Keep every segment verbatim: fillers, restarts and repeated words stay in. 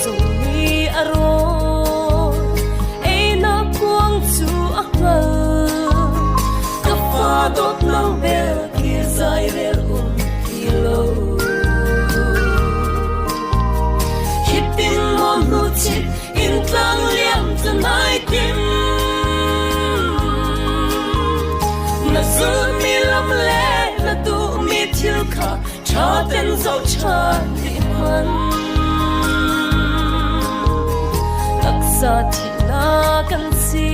Zong mi a rawl, ei na kuang cu a hngal. Ka fa dawt nang bel kir zai rel um ti lo. Hitin maw hnu chit in tlang liam cu nai tim. Na zulmi lam le na duhmi thil kha ṭha ten zoh ṭhan dih hman. Taksa thihnak kan si,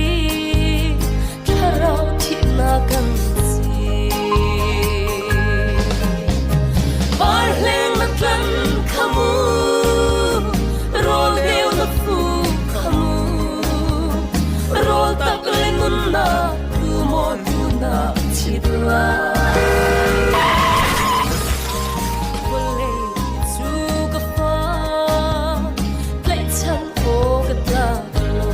thlarau thihnak kan si. Parhleng na tlan kha mu, rawl deuh na fu kha mu, rawl tak le nunnak, tumaw duhnak chit lai. Vawlei cu ka fa, tlaihchan aw ka tlak lo.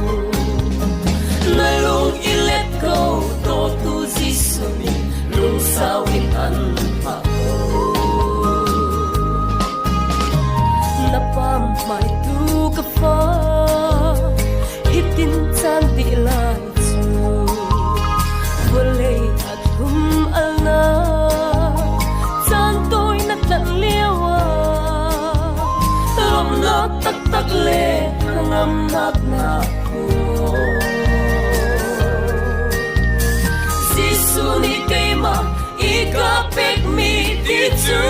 Na lung i let ko, dawtu Jesuh nih lungsau in an hmah ko. Na pam hmaitu ka fa, hitin caan dih lai cu. Vawlei a thlum alnak caan tawi na tlan lio ah, lawmhnak taktak le hnangamnak na phuang. Jesuh nih keimah i ka pekmi ti cu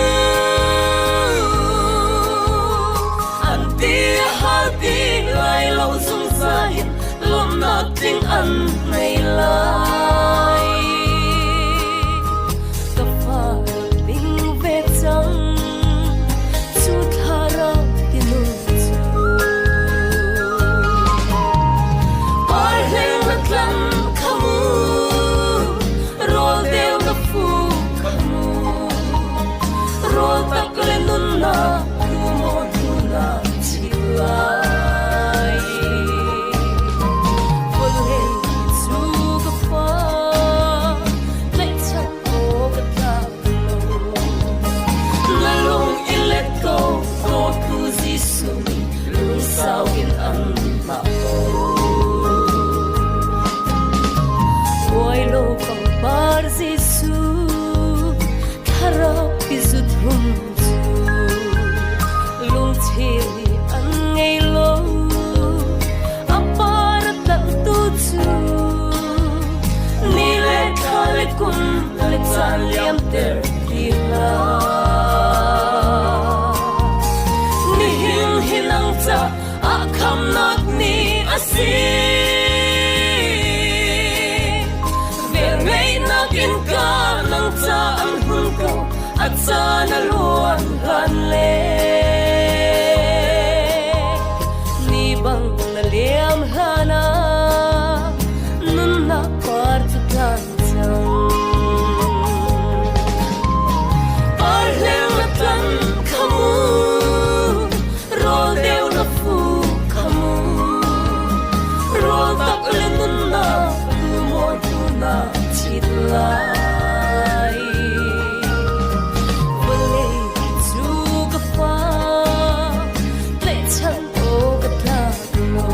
an ti a hal ti lai lo zungzal in lawmhnak ding an ngei lai. Ka fa ding ve cang cu thlarau ti nu cu. Parhleng na tlan kha mu, rawl deuh na fu kha mu, rawl tak le nunnak, tumaw duhnak chit lai. Vawlei cu ka fa, tlaihchan aw ka tlak lo. Na lung i let ko, dawtu Jesuh nih lungsau in an hmah ko. Buai lo pangpar Jesuh, thlarau i zut hun cu lungthim i an ngei lo. A par a tlantu cu ni le thla le kum le caan liamter ti hna. Nihin hi nang caah khamhnak ni a si. Velngeihnak in ka nang caah an hun ko, a caan a luan hlan le ni bang na liam hlan ah nunnak par cu tlan cang. Parhleng na tlan kha mu, rawl deuh na fu kha mu, rawl tak le nunnak, tumaw duhnak chit lai. Vawlei cu ka fa, tlaihchan aw ka tlak lo.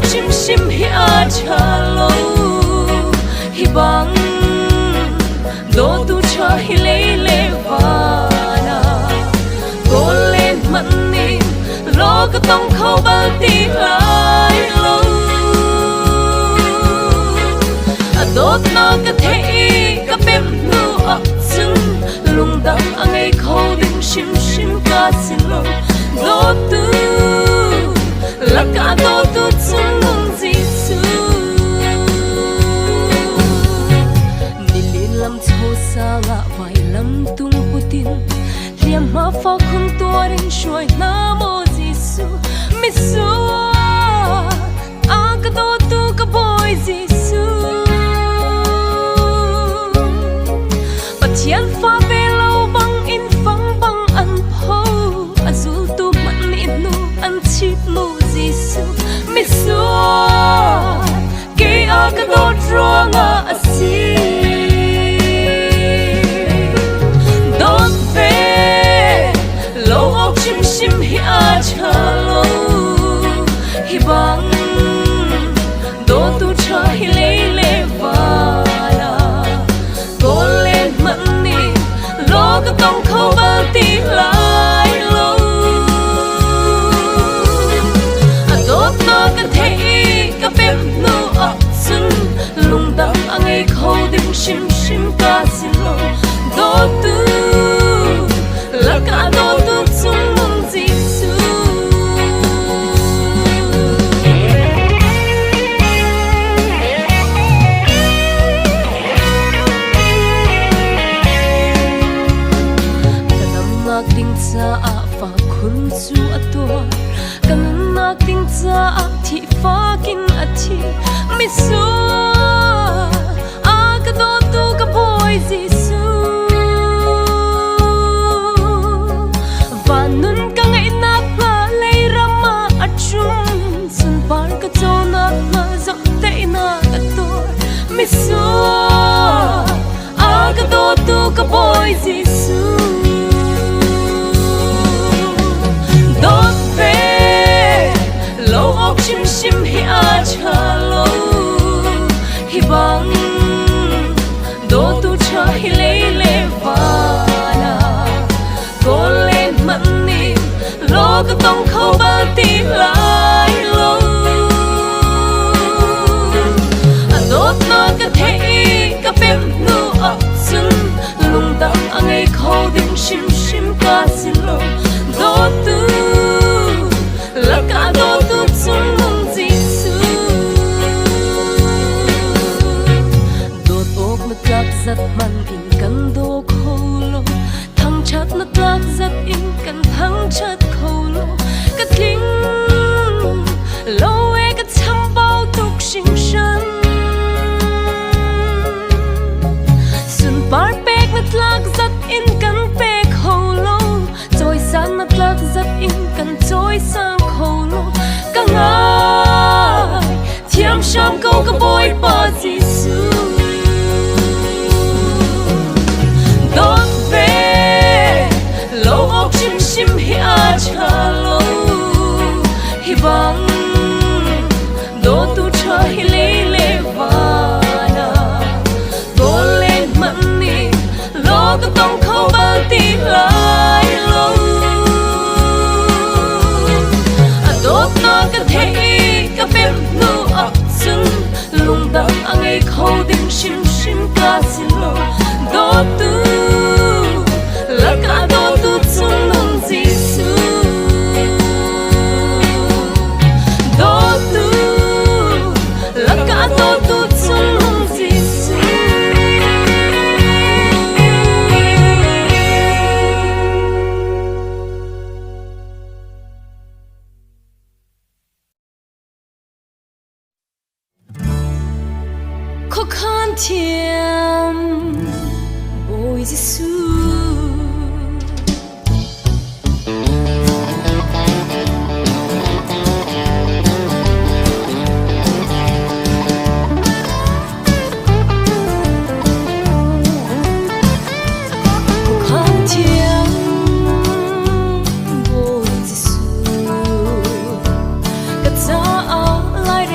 Hrimhrim hi a ṭha lo, hi bang dawtu ṭha hi lei le vana. Kawl le hmanh nih law ka tong kho bal ti lai lo. A dawtnak ka theih i ka pemh hnu ah cun lungdam a ngei kho ding hrimhrim ka si lo. Dawtu lakah dawtu cungnung Jesuh. Nilin lam cho sangah vailam tung putin hliamhma fa khun tuar in hruai hna maw Jesuh? Misual a ka dawtu ka Bawi Jesuh. Pathian fate lo bang in fang bang an pho, a zultu hmanh nih hnu an chit mu Jesuh. Misual kei a ka dawt ruangah a si. Dawt ve, lo awk hrimhrim hi a ṭha lo, hi bang dawtu ṭha hi lei le vana. Kawl le hmanh nih law ka tong kho bal ti lai lo. A dawtnak ka theih i ka pemh hnu ah cun lungdam a ngei kho ding hrimhrim ka si lo. Dawtu lakah dawtu cungnung Jesuh. Ka damnak ding caah fa khun cu a tuar, ka nunnak ding caah thih fakin a thi. Misual a ka dawtu ka Bawi Jesuh. Van nun ka ngeihnak hna leiram ah a ṭum, sunpar ka cawnak hna zoh daihnak a tuar. Misual a ka dawtu ka Bawi Jesuh. Dawt ve, lo awk hrimhrim hi a ṭha lo, hi bang dawtu ṭha hi lei le vana. Kawl le hmanh nih law ka tong kho bal ti lai lo. A dawtnak ka theih i ka pemh hnu ah cun lungdam a ngei kho ding hrimhrim ka si lo. Dawtu lakah dawtu cungnung Jesuh. Dawt awk na tlak zat hmanh in kan daw kho lo. Thangṭhat na tlak zat in kan thangṭhat kho lo. Ka tling lo e, ka chambau tuk hringhran. Sunpar pek na tlak zat in kan pek kho lo. Cawisang na tlak zat in kan cawisang kho lo. Ka ngai thiam hram ko ka Bawipa Jesuh. Dawt ve, lo awk hrimhrim hi a ṭha lo, hi bang dawtu ṭha hi lei le vana. Kawl le hmanh nih law ka tong kho bal ti lai lo. A dawtnak ka theih i ka pemh hnu ah cun lungdam a ngei kho ding hrimhrim ka si lo. Dawtu lakah dawtu cungnung Jesuh. Dawtu lakah dawtu cungnung Jesuh. Khuakhan thiam Bawi Jesuh. Khuakhan thiam Bawi Jesuh. Ka caah lai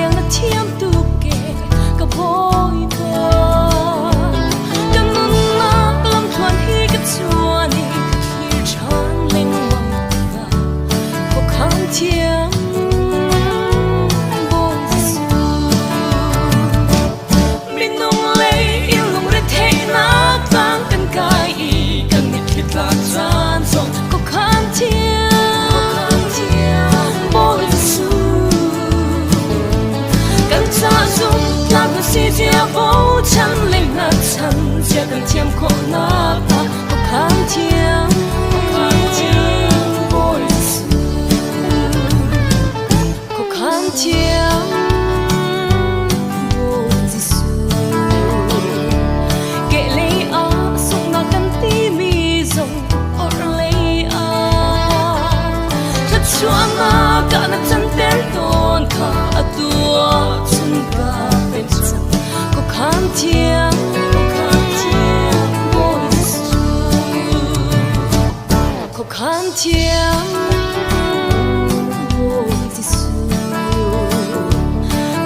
Zia vo chan le ngat chan zia kan thiam khawh nak ah, Khuakhan thiang, Khuakhan thiang, Bawi Jesu. Khuakhan thiang, Bawi Jesu. Keh lei ah sukna kan timi zong, orhlei ah thluachuahna ka na canter tawn kha, a tua chun ka pen cang. Khuakhan thiang, Khuakhan thiang, Bawi Jesu. Khuakhan thiang, Bawi Jesu.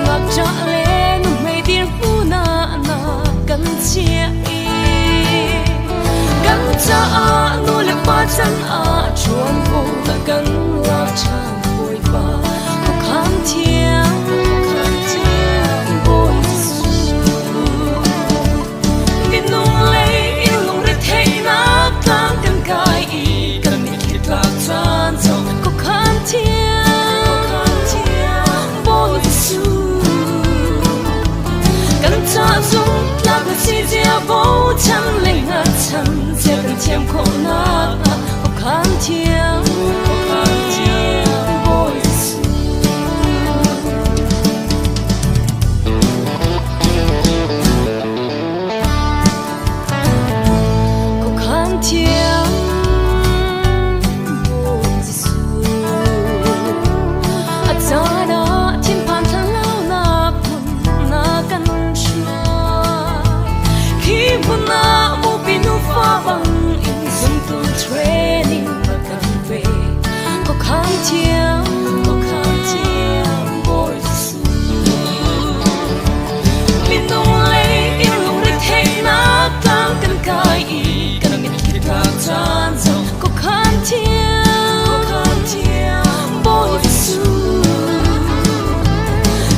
Ngakṭah le nuhmei dirhmun ah na kan chiah i, kan caah nu le pa chan ah ṭuanvo na kan lak ṭhan Bawipa. Khuakhan thiang, Khuakhan thiang, Bawi Jesu. Minung lei in lungretheihna tlang kan kai i, kan mitthli tlak caan zong Khuakhan thiang, Khuakhan thiang, Bawi Jesu. Kan caah zung tlak na si zia vo chan le ngat chan zia kan thiam khawh nak ah, Khuakhan thiang, Khuakhan thiang, Bawi Jesu. Khuakhan thiang, Bawi Jesu. A caan ah thinphan thalaunak hmun na kan hruai. Khi hmun ah mupi nufa bang in zumtu training na kan pe. Khuakhan thiang, Khuakhan thiang, Bawi Jesu. Minung lei in lungretheihna tlang kan kai i, kan mitthli tlak caan zong Khuakhan thiang, Khuakhan thiang, Bawi Jesu.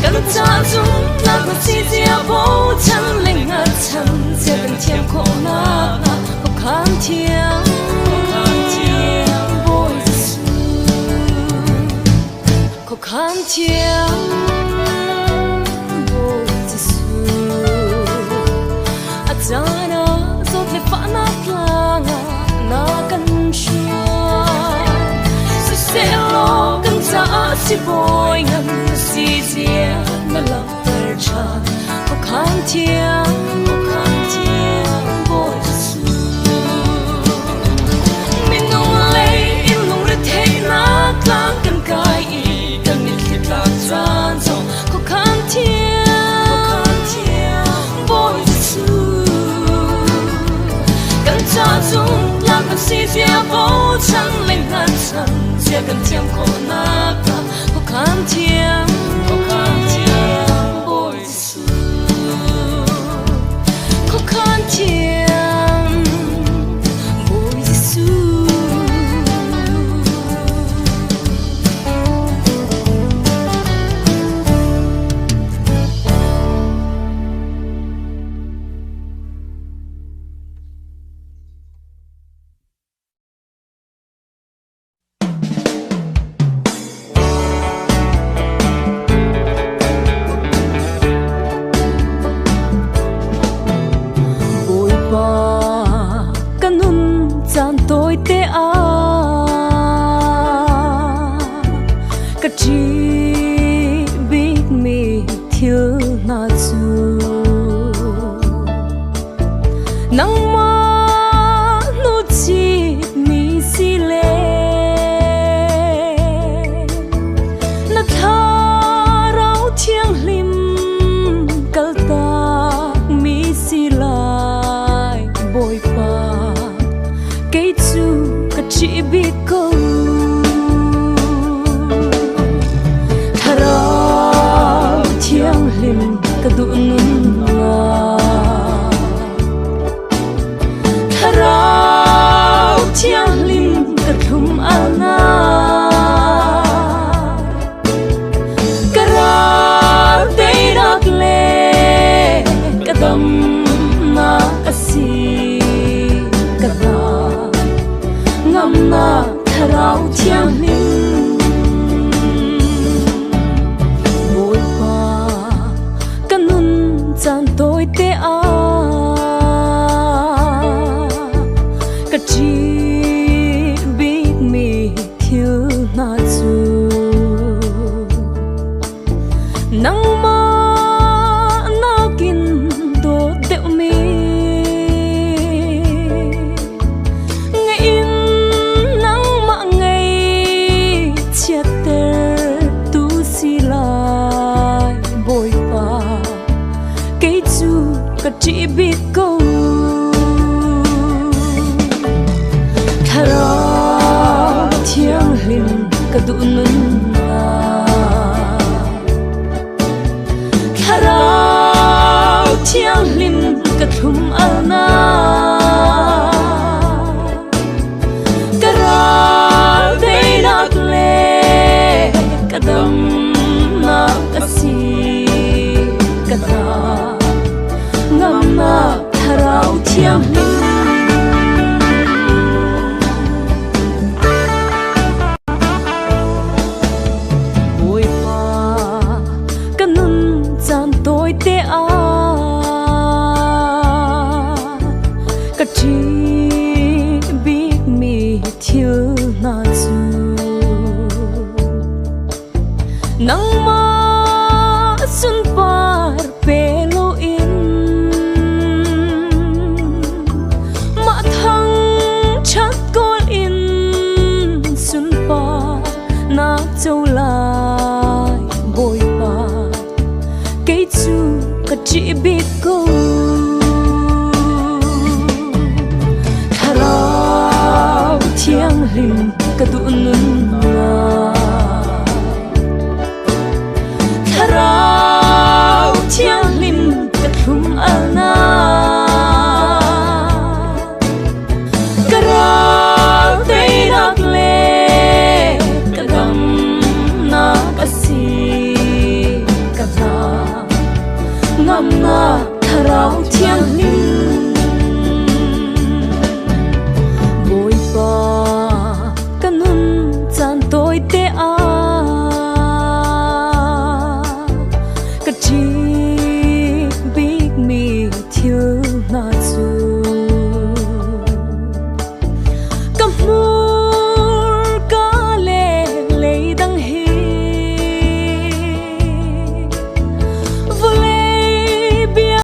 Kan caah zung tlak na si zia vo chan le ngat chan zia kan thiam khawh nak ah, Khuakhan thiang, Khuakhan thiang, Bawi Jesu. Khuakhan thiang, Bawi Jesu. A caan ah zawt le fahnak tlang ah na kan hruai. Siseh law kan caah sibawi ngan na si zia na lang ter ṭhan. Khuakhan thiang, Khuakhan thiang, Bawi Jesu. Minung lei in lungretheihna tlang kan kai i, kan mitthli tlak caan zong Khuakhan thiang, Khuakhan thiang, Bawi Jesu. Kan caah zung tlak na si zia vo chan le ngat chan zia kan thiam khawh nak ah, Khuakhan thiang, Khuakhan thiang, Bawi Jesu. Khuakhan thiang, Bawi Jesu. Bawipa, ka nun caan tawite ah ka ṭih bikmi thil hna cu nangmah hnu citmi si le na Thlarau Thianghlim kaltakmi si lai, Bawipa. Kei cu ka ṭih bik ko. Thlarau Thianghlim ka duh nun ah, Thlarau Thianghlim ka thlum a ngai. Ka ral teinak le ka damnak a si ka hna. Ngamnak te a ka ṭih bik mi thil hna cu nangmah nakin dawt deuhmi ngei in nangmah ngei chiattertu si lai, Bawipa, kei cu ka ṭih bik ko. Thlarau Thianghlim ka duh nunnak, Thlarau Thianghlim ka thlum alnak, ka ral teinak le ka damnak a si ka hna. Ngamnak Thlarau Thianghlim. Bawipa, ka nun caan tawite ah ka ṭih bikmi thil hna cu nangmah sunpar pe loin mah thangṭhat kawl in sunparnak co lai, Bawipa, kei cu ka ṭih bik ko. Thlarau Thianghlim ka duh nunnak, Thlarau Thianghlim ka thlum alnak, ka ral teinak le ka damnak a si ka hna. Ngamnak Thlarau Thianghlim. Bawipa, ka nun caan tawite ah ka ṭih bikmi thil hna cu ka hmurka le leidang hi vawlei bia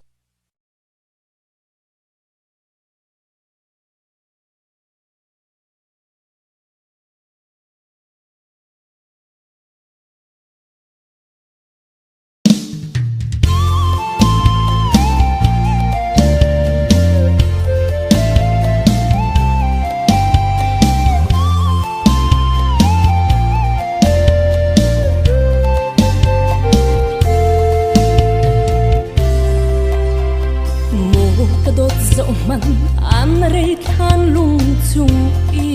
Maw ka dawt zoh hmanh an rei thlan lung cung i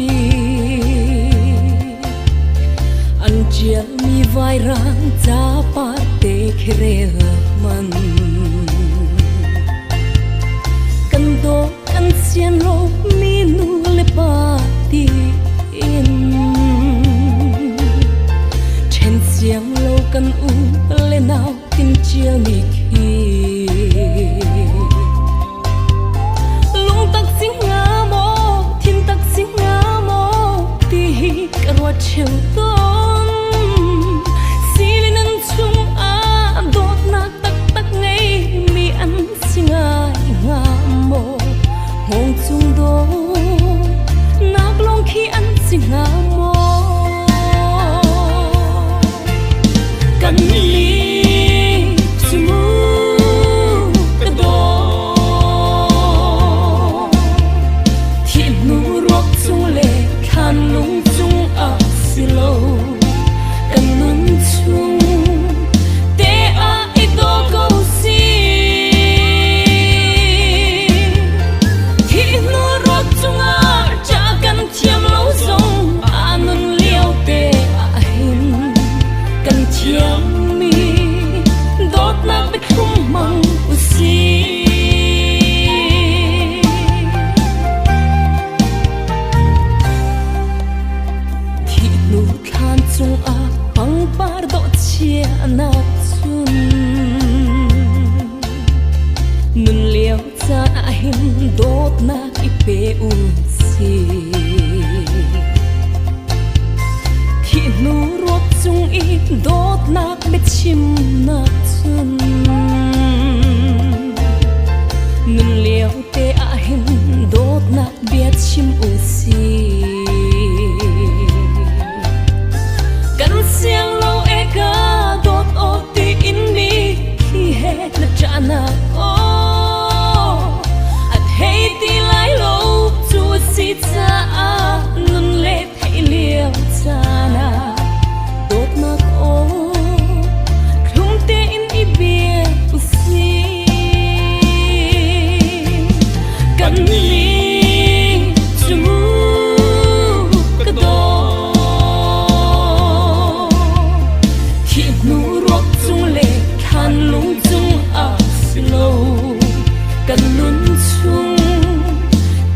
an ṭialmi vairang caparte khi rel hmanh kan dawt kan sian lo mi nu le pa tiin ṭhen siang lo kan u le nau kin ṭialmi khi lungtak si hnga maw, thintak si hnga maw ti hi ka ruat ṭheu tawn. Sili nan chungah dawtnak taktak ngeimi an si ngai hnga maw? Hngawng cung dawtnak i pe u si. Thih hnu ruak cung i dawtnak biachimnak cun nun lio te ah hin dawtnak bia chim u si. Kan siang lo e ka dawt aw tiin mi khi he na ṭahnak aw a thei ti lai lo cu a si caah nun le theih lio caan ah dawtnak aw tlung tein i bia u si. Kan ni cu mu ka daw. Thih hnu ruak cung le thlan lung cung ah si lo, kan nun chung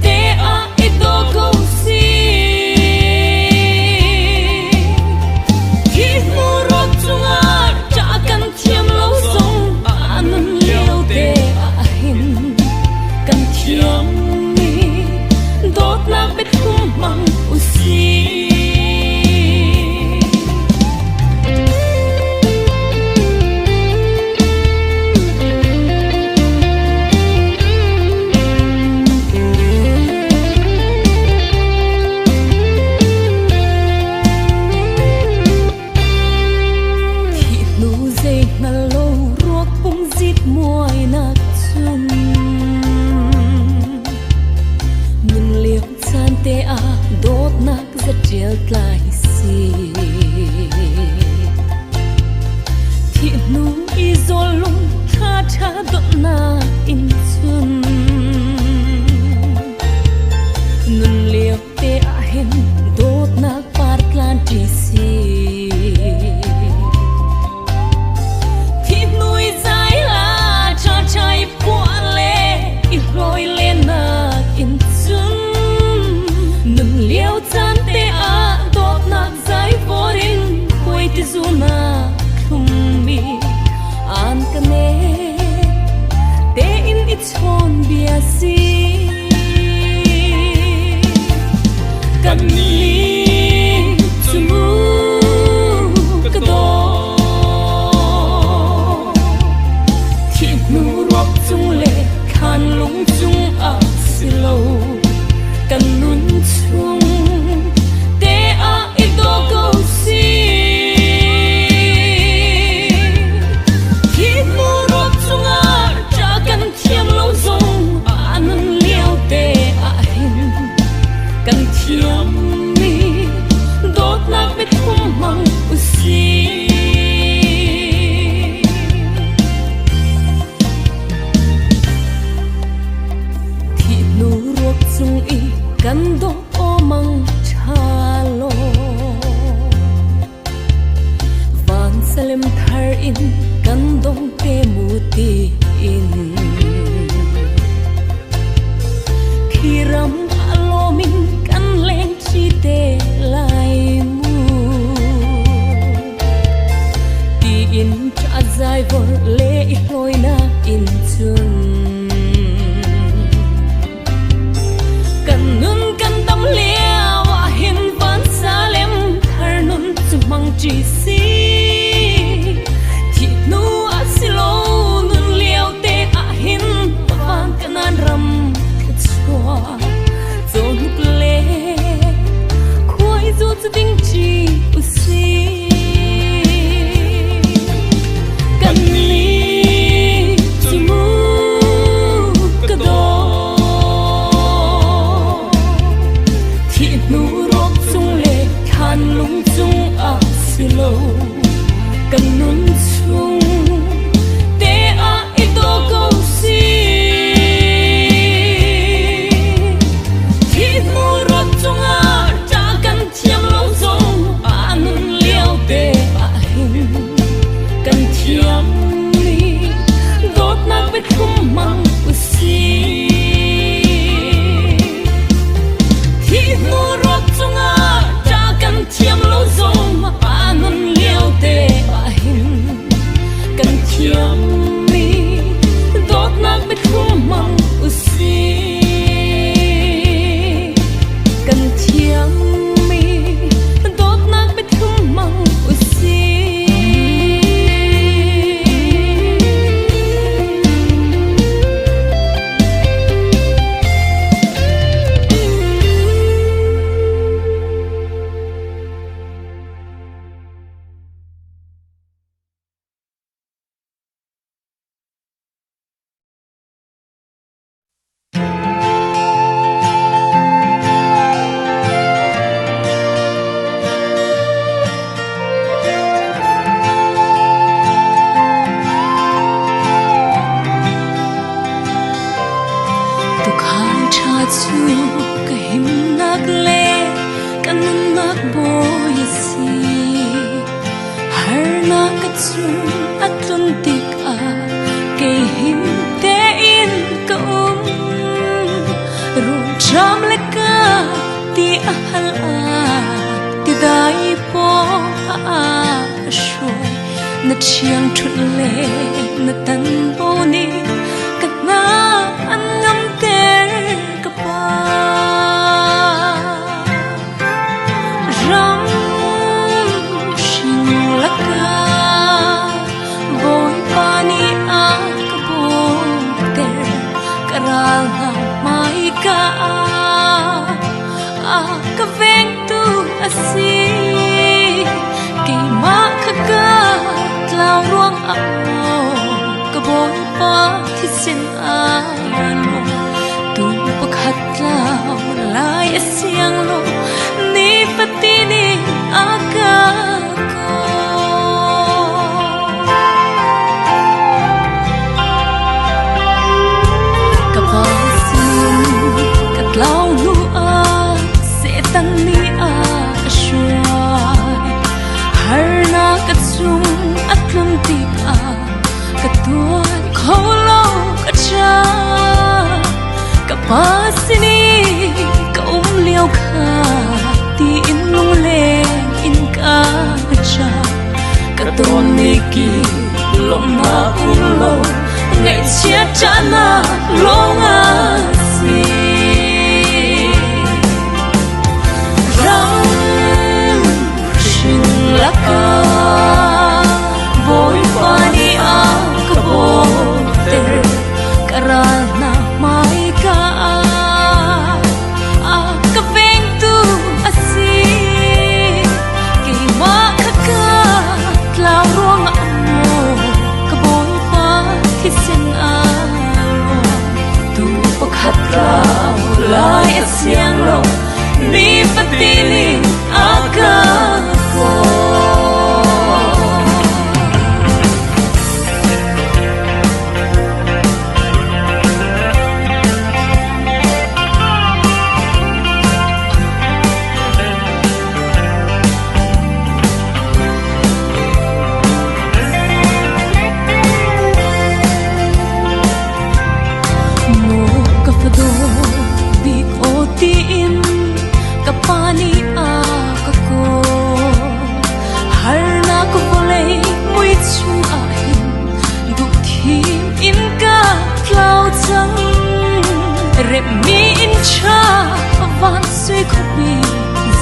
te ah i daw ko si. Thih hnu ruak cungah ṭah kan thiam lo zong a nun lio te ah hin kan thiammi dawtnak biathum hmang u si. Thih hnu zeihngal lo ruak pum zit muainak cun nun lio caan te ah dawtnak za ṭial tlai si. Thih hnu i zawl lung ṭha ṭha donhnak in cun nun lio te ah hin dawtnak par tlan ṭi si. Thih hnu i zai la ṭha ṭha i puah le i hlawi lenak in cun nun lio caan te ah dawtnak zaivor in khuaiti zunak thlummi aan ka ne tein i chawn bia si. Kan ni cu mu ka daw. Thih hnu ruak cung le thlan lung cung ah si lo, kan nun chung te ah i daw ko si. Thih hnu ruak cungah ṭah kan thiam lo zong a nun lio te ah hin kan thiammi dawtnak biathum hmang u si. Thih hnu ruak cung i kan dawh aw mang ṭha law. Van salem thar in kan dongte mu tiin khi ram a lawm in kan lengṭhite lai mu tiin ṭah zaivor le i hlawinak in cun kan nun kan dam lio ah hin van salem thar nun cu hmang ṭi si. Thih hnu ah si lo, nun lio te ah hin van Kanaan ram thluachuah cawhnuk le khuaizu cu ding ṭi u si. Kan ni cu mu ka daw. Thih hnu ruak cung le thlan lung cung ah si lo, kan nun chung te ah i daw ko si. Thih hnu ruak cungah ṭah kan thiam lo zong a nun lio te ah hin kan thiammi dawtnak biathum hmang u si. Thih hnu ruak cungah ṭah kan thiam lo zong a nun lio te ah hin kan thiammi dawtnak biathum hmang u si. hal a, tidai pawh a, a hruai. Na ṭhiangṭhut le na tanbo nih ka hna an ngamter ka Pa. Ram hring lakah Bawipa nih a ka bawmter, ka ral hna hmaika a, a ka vengtu a si. Keimah kha ka tlau ruangah maw, ka Bawipa thisen ah maw, tu pakhat tlau lai a siang lo, ni pati nih a ka kaw. Ka Pa sin ka tlau hnu ah Satan nih a ka hruai. Harnak ka cung a tlun tikah ka tuan kho lo ka ṭha. Ka Pa sin i ka um lio kha tiin lungleng in ka ṭha. Ka ton nih ki lawmhnak um lo, ngaihchiat ṭahnak lawng a si. Ram hring lakah Bawipa nih a ka bawmter, ka ral hna hmaika a, a ka vengtu a si. Keimah kha ka tlau ruangah maw, ka Bawipa thisen ah maw, tu pakhat tlau lai a siang lo, ni pati nih a ka kaw. Maw ka fadawk bik aw tiin ka Pa nih a ka kaw. Harnak vawlei mui chungah hin duhthim in ka tlau cang. Remmi inn ṭha van sui khuapi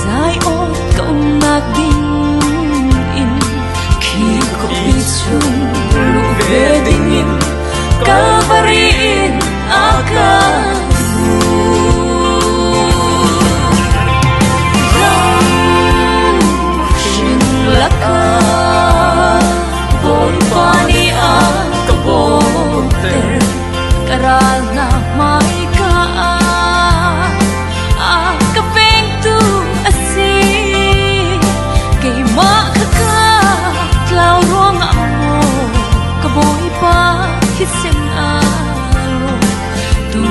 Zion ka umnak ding in, khi khuapi chung luh ve dingin Kalvari in a ka lut. Ram hring lakah Bawipa nih a ka bawmter, ka ral hna hmaika a, a ka vengtu a si. Keimah kha ka tlau ruangah maw, ka Bawipa thisen ah maw, tu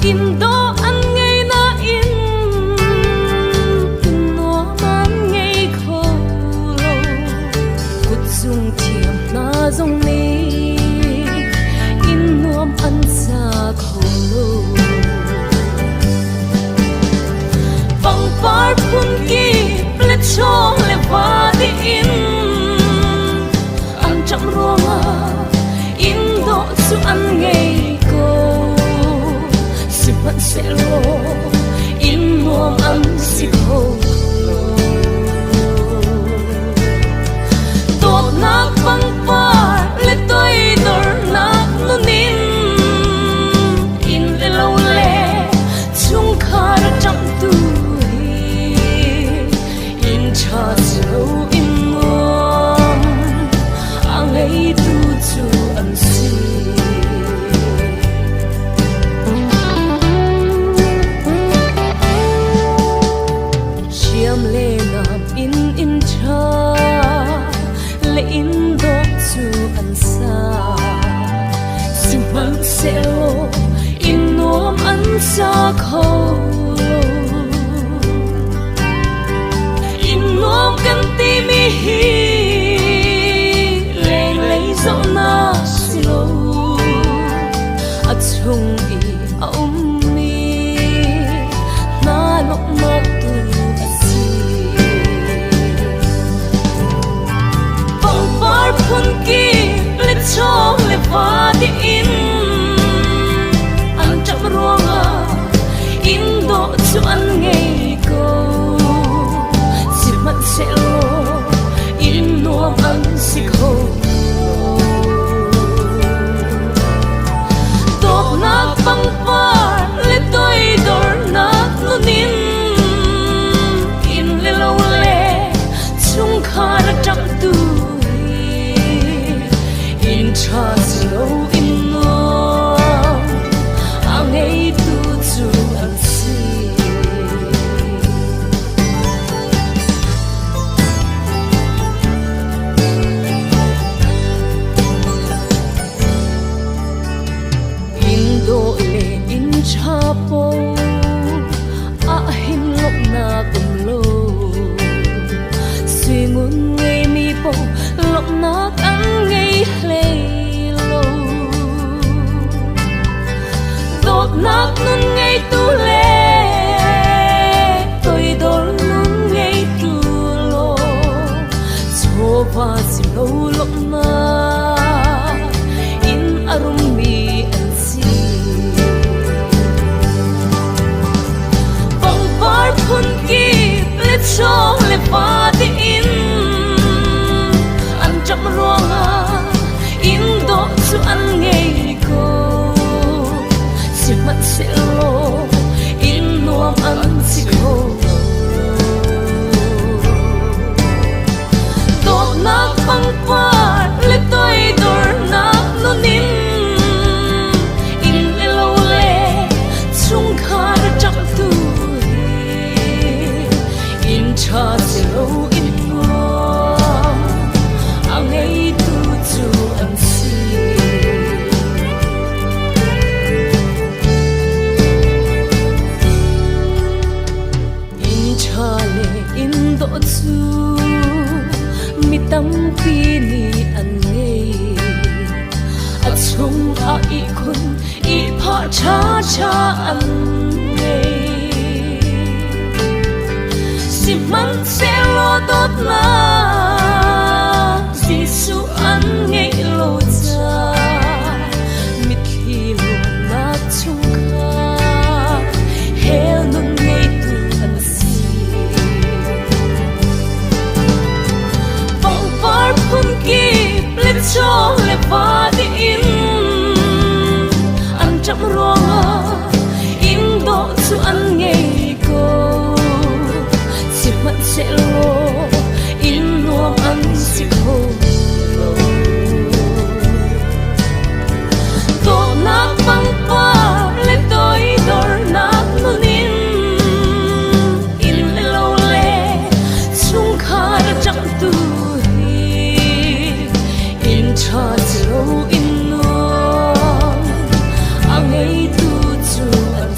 Inn dawh an ngeina in, inn nuam an ngei kho lo. Kut zung thiamna zong nei, inn nuam an sa kho lo. Pangpar phun kip le chawng le va dih in, an ṭap ruangah inn dawh chu an ngei ko. Sihmanhsehlaw inn nuam an si kho lo. Dawtnak pangpar le toidornak nun in, inn le lo le chungkhar a ṭaptu hi inn ṭha si lo, inn nuam a ngeitu chu an si. Hriam le nam in inn ṭha le inn dawh chu an sa. Sihmanhsehlaw inn nuam an sa kho lo. Inn nuam kan timi hi lenglei zawhnak si lo. A chung i a ummi hna lawmhnak tu a si. Pangpar phun kip le chawng le va dih in, an ṭap ruangah inn dawh chu an ngei ko. Sihmanhsehlaw inn nuam an si kho lo. Dawtnak pangpar le toidornak nun in, inn le lo le chungkhar a ṭaptu hi inn ṭha si lo, inn nuam a ngeitu chu an si. Inn dawh le inn ṭha paoh ah hin lawmhnak um lo. Sui ngun ngeimi paoh lawmhnak an ngei hlei lo. Dawtnak nun ngeitu le toidor nun ngeitu lawm, chawva si lo lawmhnak in a rummi an si. Pangpar phun kip le chawng le va dih in, an ṭap ruangah inn dawh chu an ngei ko. Sihmanhsehlaw inn nuam an si kho lo. Dawtnak pangpar le toidornak nun in, inn le lo le chungkhar a ṭaptu hi inn ṭha si lo, inn nuam a ngeitu chu an si. Inn ṭha le inn dawh cu mi tampi nih an ngei. A chungah ihkhun ihphah ṭha ṭha an ngei. Sihmanhsehlaw dawtnak Jesuh an ngeih lo caah mitthli luatnak chung kha hell nun ngeitu an si. Pangpar phun kip le chawng le va dih in, an ṭap ruangah inn dawh cu an ngei ko. Sihmanhsehlaw inn nuam an si kho lo. Dawtnak pangpar le toidornak nun in, inn le lo le chungkhar a ṭaptu hi inn ṭha si lo, inn nuam a ngeitu cu an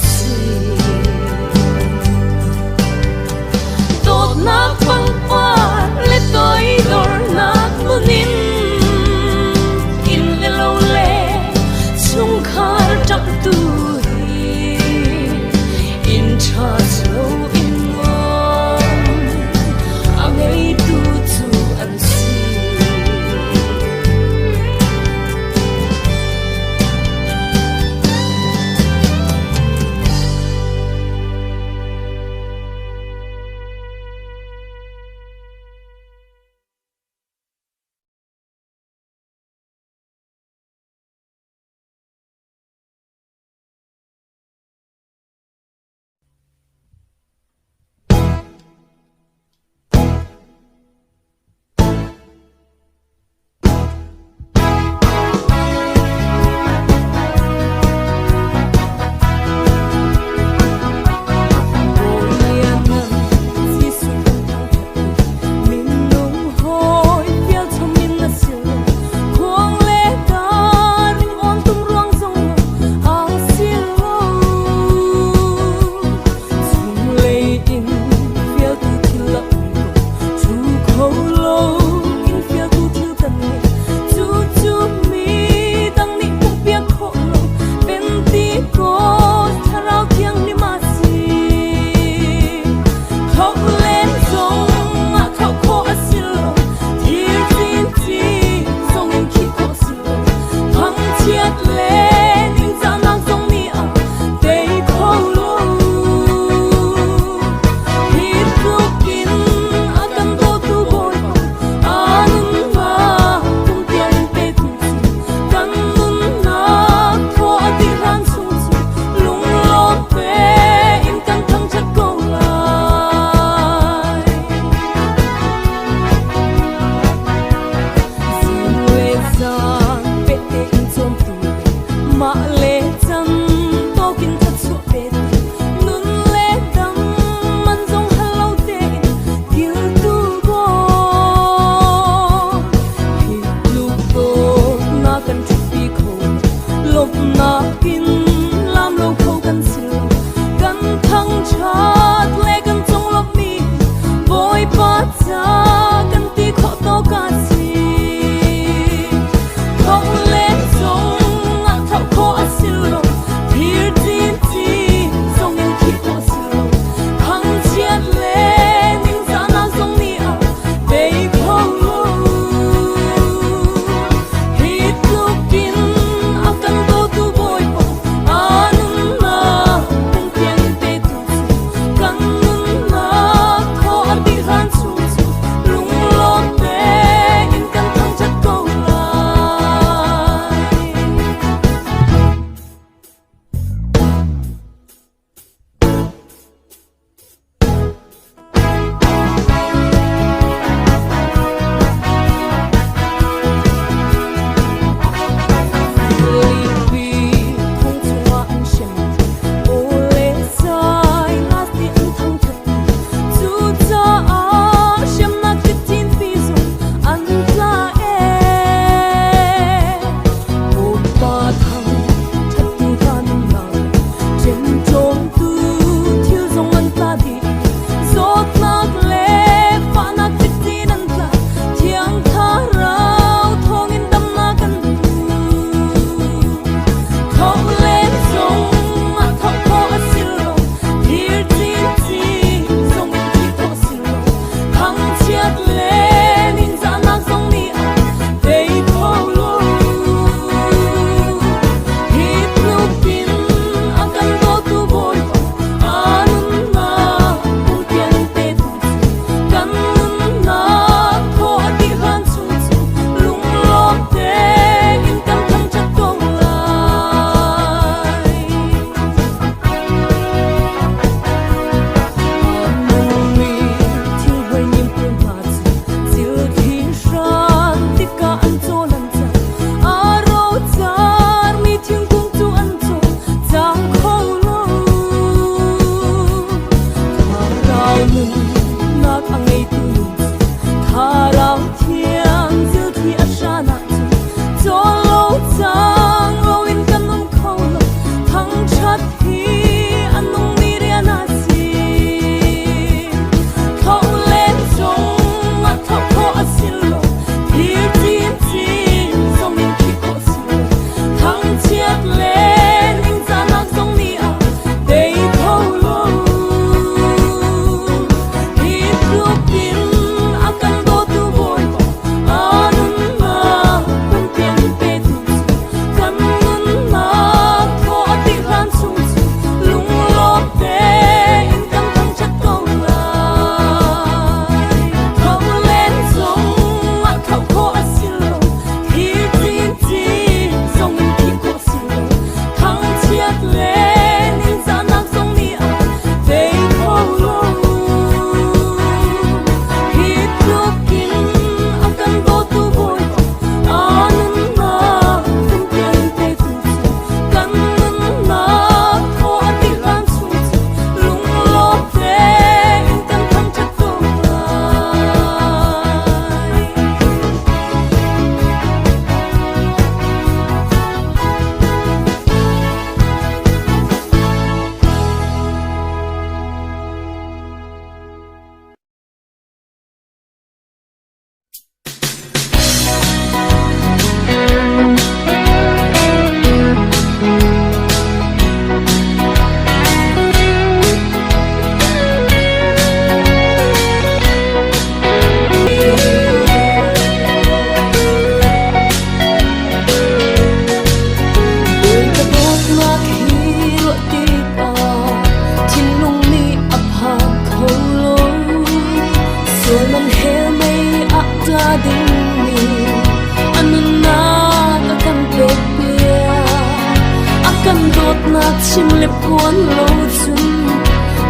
Kuan lo cun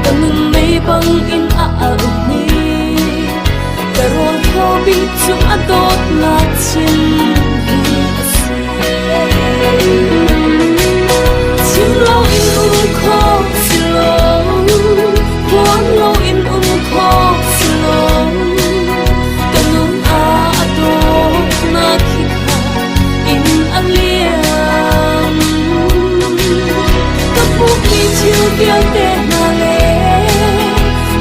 ka nunmei bangin a alh hi, ka rawl thawbik cu a dawtnak chin hi a si. Chim lo in um khawh si lo, kuan lo in um khawh si lo, ka nun ah a dawtnak hi kha in a liam. Ka hmuhmi thil vialte hna le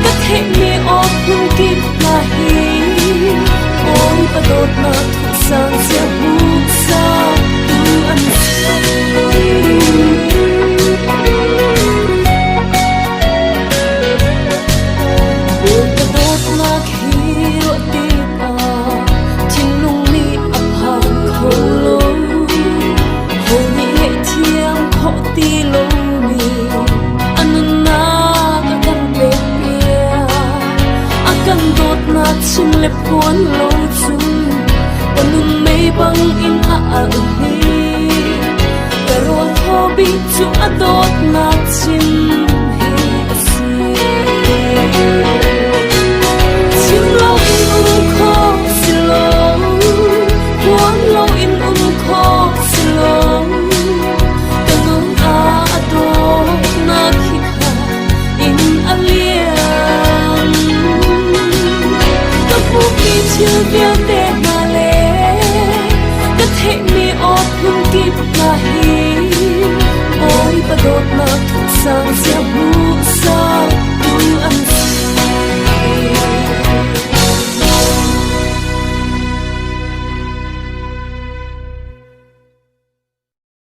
ka theihmi awk hmun kip hna hi Bawipa dawtnak thuk sang cia hmuhsaktu an si. Bawipa dawtnak hi ruah tikah thinlung nih a phang kho lo, ho nih le thiam khawh ti lomi a nunnak a kan pekpiak. A kan dawtnak chim le phuan lo cun ka nunmei bangin a alh hi, ka rawl thawbik cu a dawtnak chim